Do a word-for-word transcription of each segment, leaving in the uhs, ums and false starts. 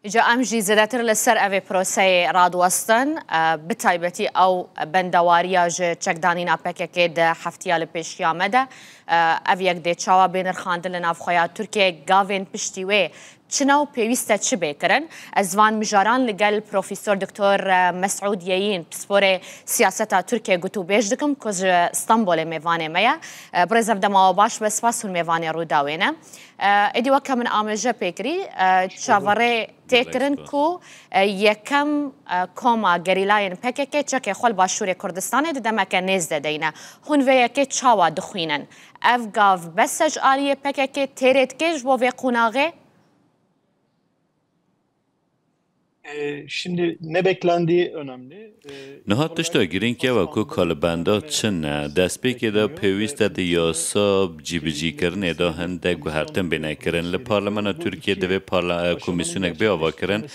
Îca em jî zêdetir li ser evê proseyê radiwestin, e, bi taybetî ew bendewariya ji çekdanîna P K K di heftiya li pêşiya me de, e, ev yek dê çawa bê nirxandin li navxweya Tirkiyê, gavên piştî wê çi ne û pêwîst e çi bê kirin. Ez van mijaran li gel Profesor Doktor Mesûd Yeyîn, pisporê siyaseta Tirkiyê, gotûbêj dikim ku ji Stenbolê mêvanê me ye. E, birêz, ev dema we baş be, spas hûn mêvanê Rûdawê ne. E, êdî weke min amêje pê kirî, e, çaverê tê kirin ku, e, yekem, e, koma gerîlayên P K K çekê xwe li Başûrê Kurdistanê di demeke nêz de deyne. Hûn vê yekê çawa dixwînin? Ev gav bes e ji aliyê P K K têrê dike ji bo vê qonaxê? E, şimdi ne beklendiği önemli. E, Niha tişta girîng ew e ku ka li benda çi ne. Destpêkê de pêwîst e di yasa cîbicîkirinê de hindek guhertin bêne kirin. Li Parlemena Tirkiyê divê parla-, e, komîsyonek bê avakirin.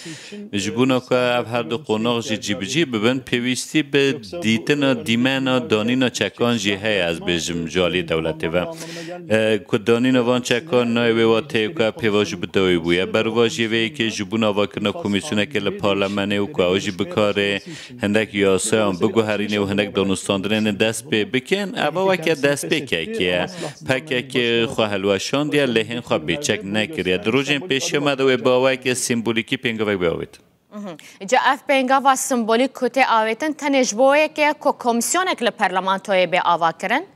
Ji bona ku ev her du qonax jî cîbicî bibin, pêwîstî bi dîtina dîmena danîna çekan jî heye, ez bêjim, ji alî dewletê ve. E, ku danîna van çekan nayê wê wateyê ku ev pêvajo bi dawî bûye. Berovajiyê vê yekê ji bona avakirina komîsyonekê li parlemenê û ku ew jî bikare hindek yasayan biguherîne û hindek danûstandinên dest pê bikin, eva weke destpêkekê ye. P K K xwe hilweşandiye, lê hên xwe bêçek nekiriye. Di rojên pêşiya me de wê bi awayeke sembolîkî pêngavek bê avêtin. Mhm. Ca ev pêngava sembolîk ku tê avêtin tenê ji bo yekê ku komîsyonek li parlamentoyê bê avakirin?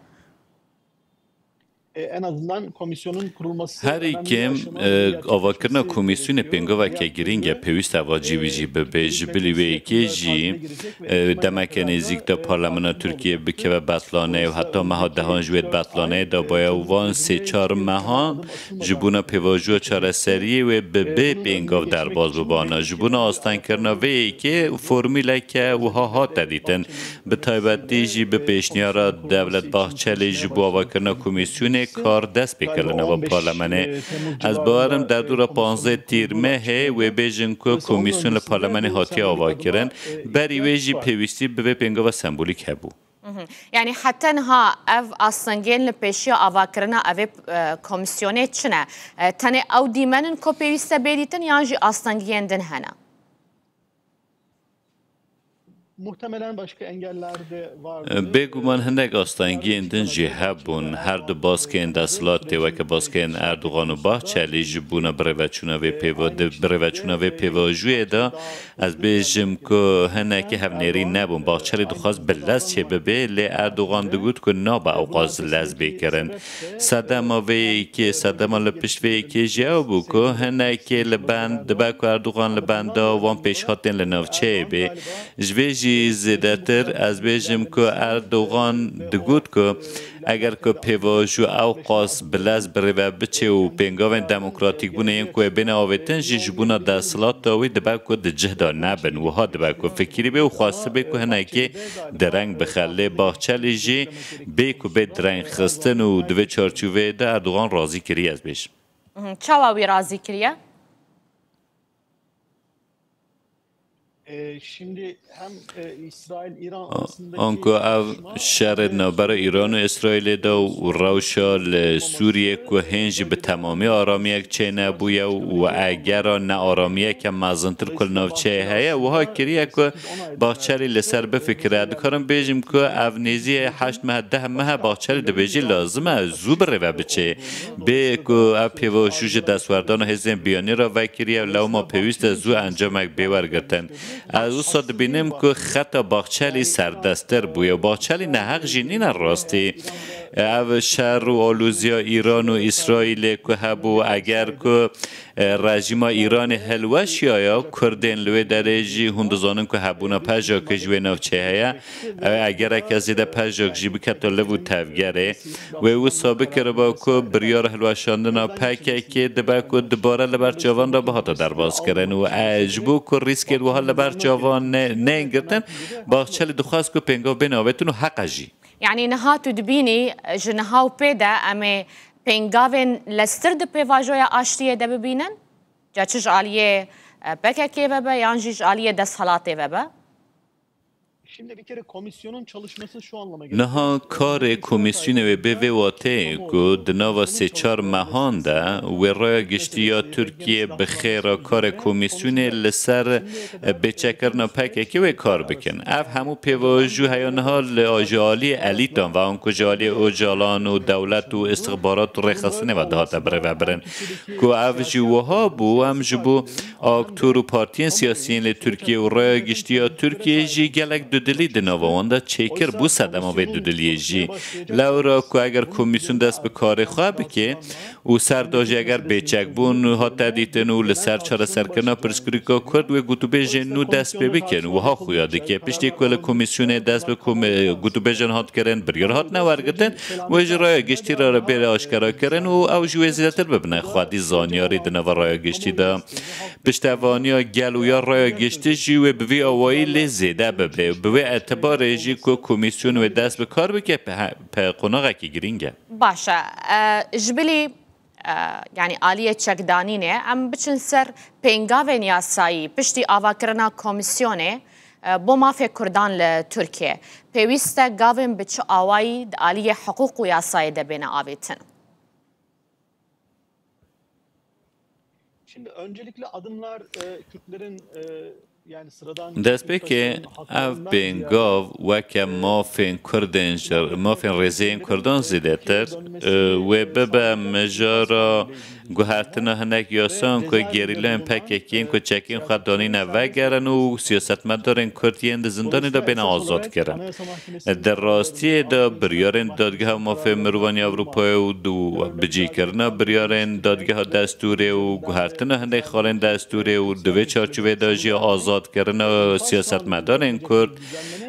E, en azından komisyonun kurulması Herî önemli bir kêm, aşama. E, avakirina komîsyonê pêngaveke girîng e, pêwîst e va cîbicî bibe. Ji bilî wê yekê jî, e, demeke nêzîk de parlamentoya Tirkiyê bikeve betlaneyê û heta meha dehan ji wê di betlaneyê de baye û van sê çar mehan ji bona pêvajoya çareseriyê wê bi bê pêngav derbas bibana. Ji bona astengkirina vê yekê formûleke wiha hate dîtin. Bi taybetî jî bi pêşniyara Devlet Bahçelî ji bo avakirina komîsyonê kar dest pê kir li nava parlemenê. Ez bawer im derdora panzdeh tîrmehê wê bêjin ku komîsyon li parlemenê hatiye avakirin. Berî wê jî pêwîstî bi vê pêngava sembolîk hebû. Mhm. Yanî heta niha ev astengiyên li pêşiya avakirina evê, e, komîsyonê çi ne? E, tenê ew dîmen in ku pêwîst e bê dîtin yan jî astengiyên din hene? Muhtemelen başka engeller de vardı. Bêguman hindek astengiyên din jî hebûn. Her du baskên desthilatê weke baskên Erdogan û Bahçelî ji bona birêveçûna vê pêva-, di birêveçûna vê pêvajoyê de ez bêjim ku hinekî hevnêrî nebûn. Bahçelî dixwest bi lez çêbibe, lê Erdogan digot ku nabe ewqas lez bê kirin. Sedema vê yekê, sedema li pişt vê yekê jî ew bû ku hinekê li bend, dibe ku Erdogan li benda wan pêşhatên li navçeyê bê. Ji vê jî zêdetir ez bêjim ku Erdogan digot ku eger ku pêvajo ewqas bi lez birêve biçe û pêngavên demokratîkbûnê yên ku ê bêne avêtin jî ji bona desthilata wî dibe ku di cih de nebin. Wiha dibe ku fikirî bê û xwestibe ku hinekê direng bixe. Lê Bahçelî jî bê ku bê direng xistin û di vê çarçoveyê de Erdogan razî kiriye, ez bêjim. Mhm. Çawa wî razî kiriye? E, şimdi hem, e, İsrail-İran A-, arasındaki anku ev tartışma şerê hem de navbera Îran û Îsraîlê de û rewşa li Sûriyê ku hên jî bi temamî aramiyek çênebûye û egera nearamiyeke mezintir ku li navçeyê heye, wiha kiriye ku Bahçelî li ser bifikire. Dikarim bêjim ku ev nêzî heşt meh, deh meh e, Bahçelî dibêjî lazim e zû birêve biçe. Bê ku ev pêvajo ji destwerdana hêzên biyanî re vekiriye, lewma pêwîst e zû encamek bê wergirtin. Ez wisa dibînim ku xeta Bahçelî serdesttir bûye. Bahçelî neheq jî nîne rastî. Ev şer û alûziya Îran û Îsraîlê ku hebû, eger ku e, rejîma Îranê hilweşiyaya, Kurdên li wê derê jî hûn dizanin ku hebûna pejok ji wê navçeyê heye. E, egereke zêde pejok jî bikete liv û tevgerê, wê wisa bikiriba ku biryara hilweşandina P K K dibe ku dubare li ber çavan re bihata derbazkirin û, e, ji bo ku rîskên wiha li ber çavan ne-, neyên girtin, Bahçelî dixwest ku pêngav bên avêtin û heq e jî. Yanî niha tu dibînî, ji niha û pê de em ê pêngavên leztir di pêvajoya aştiyê de bibînin? Ca çi ji aliyê, e, P K K ve be yan jî ji aliyê desthilatê ve be? Şimdi bir kere komisyonun çalışması şu anlama geliyor. Niha karê komîsyonê wê bê vê wateyê ku di nava sê çar mehan de wê raya giştî ya Tirkiyê bi xêra karê komîsyonê li ser bêçekirina P K K wê kar bikin. Ev hemû pêvajoyê heya niha li ji aliyê elîtan ve, an ku ji aliyê Ocalan û dewlet û istixbarat û rêxistinê ve dihate birêvebirin. Ku ev jî wiha bû, em ji bo aktor û partiyên siyasiyên li Tirkiye û raya giştî ya Tirkiye jî gelek dudilî di nava wan de çêkir bû sedema vê dudiliyê jî. Lewra ku eger komîsyon dest bi karê xwe bike û ser da jî eger bêçek bûn hate dîtin û li ser çareserkirina pirsgirêka Kurd wê gotûbêjên nû dest pê bikin, wiha xuya dike. Piştî ku li komîsyonê dest bi kom-, gotûbêjan hat kirin, biryar hatine wergirtin, wê ji raya giştî re bêre aşkerakirin û ew ji wê zêdetir bibine xwedî zanyarî di nava raya giştî de. Piştevaniya gel û ya raya giştî jî wê bi vî awayî lê zêde bibe. Bi wê etibarê jî ku komîsyon wê dest bi kar bike, pe-, pe-, qonaxekî girîng e. Baş e. E, ji bilî, e, yanî aliyê çekdanînê, em biçin ser pêngavên yasayî piştî avakirina komîsyonê, e, bo mafê Kurdan li Tirkiye. Pêwîst e gavên bi çi awayî di aliyê hiqûq û yasayê de bêne avêtin? Şimdi öncelikle adımlar, e, Kürtlerin, e, yani sıradan Destpêkê Kürt ev pêngav weke mafên Kurdên ji, mafên rêzeyên Kurdan zêdetir, e, wê bibe mijara guhertina hinek yasan ku gerîlayên P K K yên ku çekên xwe danîne vegerin û siyasetmedarên Kurd yên di zindanê de bêne azad kirin. Di rastiyê de biryarên Dadgeha Mafê Mirovan ya Ewropayê û du-, bicîkirina biryarên Dadgeha Destûrê û guhertina hindek xalên destûrê û di vê çarçovê de jî azadkirina siyasetmedarên Kurd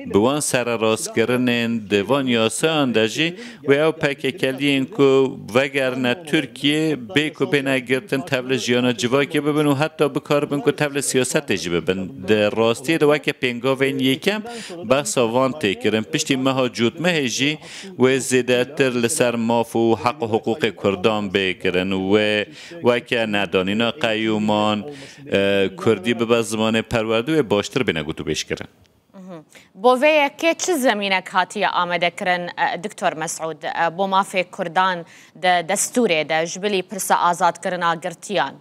bi wan sererastkirinên di van yasayan de jî wê ew P K K'liyên ku vegerine Tirkiyê bê ku bêne girtin tevli jiyana civakê bibin û heta bikaribin ku tevli siyasetê jî bibin. Di rastiyê de weke pêngavên yekem behsa van tê kirin. Piştî meha cotmehê jî wê zêdetir li ser maf û heq û hiqûqê Kurdan bê kirin. Wê weke nedanîna qeyûman, e, Kurdî bibe zimanê perwerde wê baştir bêne gotûbêj kirin. Mhm. Bo vê yekê çi zemînek hatiye amadekirin, e, Doktor Mesûd, e, bo mafê Kurdan di destûrê de, ji bilî pirsa azadkirina girtiyan?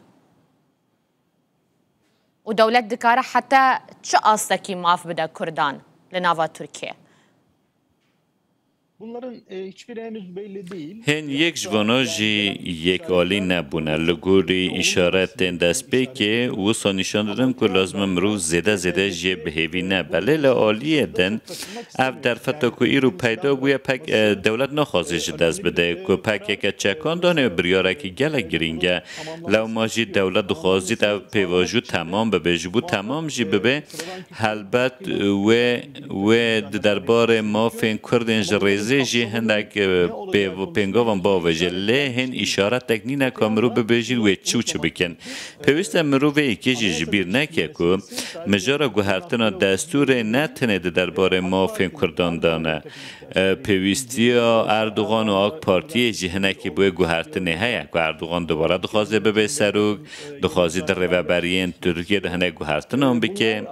Û dewlet dikare heta çi astekî maf bide Kurdan li nava Tirkiye? Bunların, e, hiçbiri henüz belli değil. Hên yek ji vana jî yekalî nebûne. Li gorî îşaretên destpêkê wisa nîşan didin ku lazim e mirov zêde zêde jê bi hêvî nebe. Lê li aliyê din ev derfeta ku îro peyda bûye pek, e, dewlet naxwaze ji dest bide. Ku P K K çekan danê biryarekî gelek girîng e. Lewma jî dewlet dixwazît ev pêvajo temam bibe. Ji bo temam jî bibe, helbet wê, wê di derbarê mafên Kurdên ji rêzê jî hindek, e, pêv-, pêngavan bavêje. Lê hên îşaretek nîne ka mirov bibêjin wê çi û çi bikin. Pêwîst e mirov vê yekê jî ji bîr neke ku mijara guhertina destûrê ne tenê di derbarê mafên Kurdan de ne. E, pêwîstiya Erdogan û AK Partiyê jî hinekî bi wê guhertinê heye ku Erdogan dubare dixwaze bibe serok, dixwazî di rêveberiyên Tirkiyê de hinek guhertinan bike.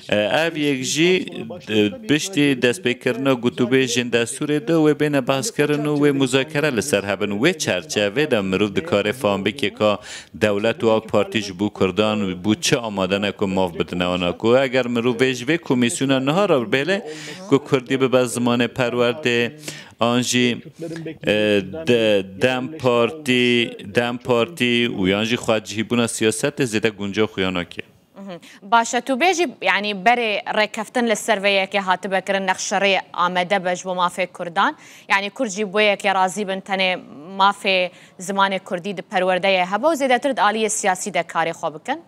E, ev yek jî, e, piştî destpêkirina gotûbêjên destûrê de wê bêne behskirin û wê muzakere li ser hebin. Wê çerçevê de mirov dikare fam bike ka dewlet û AK Partî ji bo Kurdan bo çi amade ne ku maf bidine wana ku eger mirov vê ji vê komîsyona niha re bêle ku Kurdî bibe zimanê perwerdê an jî, e, de-, DEM Partî, DEM Partî û yan jî xwecihîbûna siyasetê zêde guncaw xuya nake. Mhm. Baş e, tu bêjî, yanî berê rêkeftin li ser vê yekê hatibe kirin, nexşerê amade be ji bo mafê Kurdan. Yanî Kurd jî bo yekê razî bin, tenê mafê zimanê Kurdî di perwerdeyê hebe û zêdetir di aliyê siyasî de karê xwe bikin?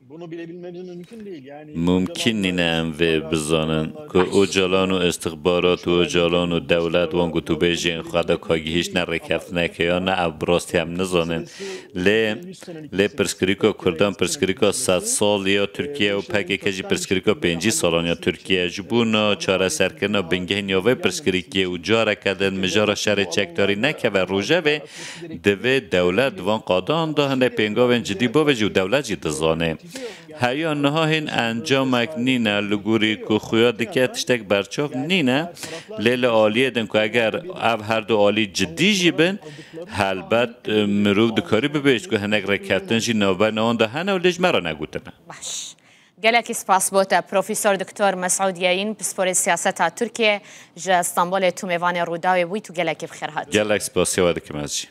Bunu bilebilmemiz mümkün değil. Yani Mumkin nîne em vê bizanin ku Ocalan û istixbarat û Ocalan û dewlet wan gotûbêjên xwe de ka gihîştine rêkeftineke ya ne, ev bi rastî em nizanin. Lê, lê pirsgirêka Kurdan pirsgirêka sed sal ya Tirkiye û P K K jî pirsgirêka pêncî salan ya Tirkiye. Ji bo na çareserkirina bingehîn ya vê pirsgirêkiyê û careke din mijara şerê çekdarî nekeve rojevê, divê dewlet di van qadan de hinek pêngavên cidî bavêje û dewlet jî dizane. Heya niha hîn encamek nîne li gorî ku xuya dike tiştek berçav nîne, lê li aliyê din ku eger ev her du alî cidî jî bin, helbet, e, mirov dikarî bibêjt ku hinek rêkeftin jî navberna wan de hene û lê ji me re negotine. Baş. Gelekî spas bo te, Profesor Doktor Mesûd Yayîn, pisporê siyaseta Tirkiye ji Stenbolê, tu mêvanê Rûdawê bûyî, tu gelekî bi xêr hatî. Gelek spasiya we dikim ez jî.